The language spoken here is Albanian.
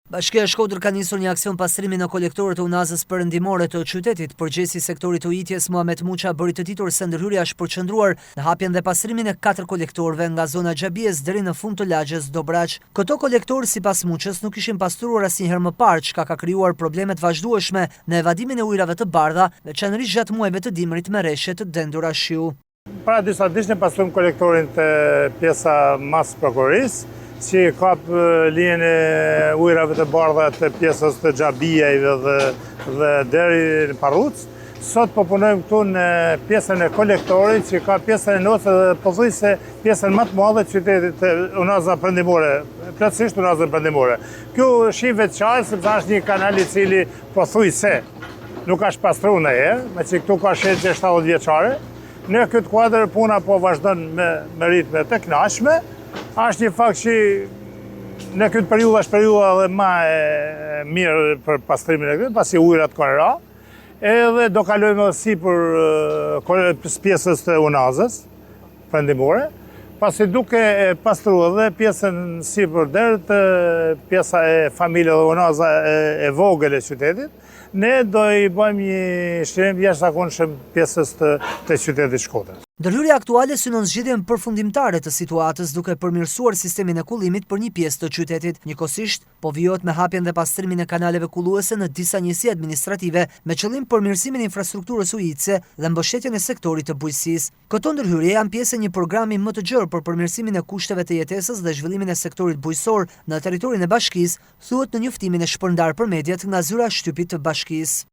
Bashkia Shkodër ka nisur një aksion pastrimi në kolektorët e Unazës Perëndimore të qytetit. Përgjegjësi i sektorit të ujitjes, Muhamet Muça, bëri të ditur se ndërhyrja është përqendruar në hapjen dhe pastrimin e katër kolektorëve nga zona e Xhabies deri në fund të lagjes Dobraç. Këto kolektorë, sipas Muçës, nuk ishin pastruar asnjëherë më parë, çka ka krijuar probleme të vazhdueshme në evadimin e ujërave të bardha, veçanërisht gjatë muajve të dimrit me reshje të dendura shiu. Para disa ditësh ne pastruam kolektorin te pjesa mas prokurorisë, që kap linjën e ujërave të bardha të pjesës të Xhabiajve dhe, dhe deri në Parrucë. Sot po punojmë këtu në pjesën e kolektorit, që ka pjesën e Nocës dhe pothuajse pjesën më të madhe të qytetit të Unaza Perëndimore, plotësisht Unazën Perëndimore. Kjo shihet qartë sepse është një kanal i cili pothuajse nuk është pastruar ndonjëherë, meqë këtu ka sheshe 70 vjeçare. Në këtë kuadër puna po vazhdon me, me ritme të kënaqshme. Është një fakt që në këtë periudhë është periudha edhe ma e mirë për pastrimin e këtë, pasi ujërat kanë ra. Edhe do kalojmë edhe sipër pjesës të Unazës perëndimore, pasi duke e pastru edhe pjesën sipër deri te pjesa e familje dhe Unaza e, e vogël e qytetit, Ne do i bëjmë një shërim jashtëzakonshëm pjesës të, të qytetit Shkodrës. Ndërhyrja aktuale synon zgjidhjen përfundimtare të situatës duke përmirësuar sistemin e kullimit për një pjesë të qytetit. Njëkohësisht, po vijohet me hapjen dhe pastrimin e kanaleve kulluese në disa njësi administrative me qëllim përmirësimin e infrastrukturës ujitëse dhe mbështetjen e sektorit të bujqësisë. Këto ndërhyrje janë pjesë e një programi më të gjerë për përmirësimin e kushteve të jetesës dhe zhvillimin e sektorit bujqësor në territorin e bashkisë, thuhet në njoftimin e shpërndarë për mediat nga zyra e shtypit të bashkisë.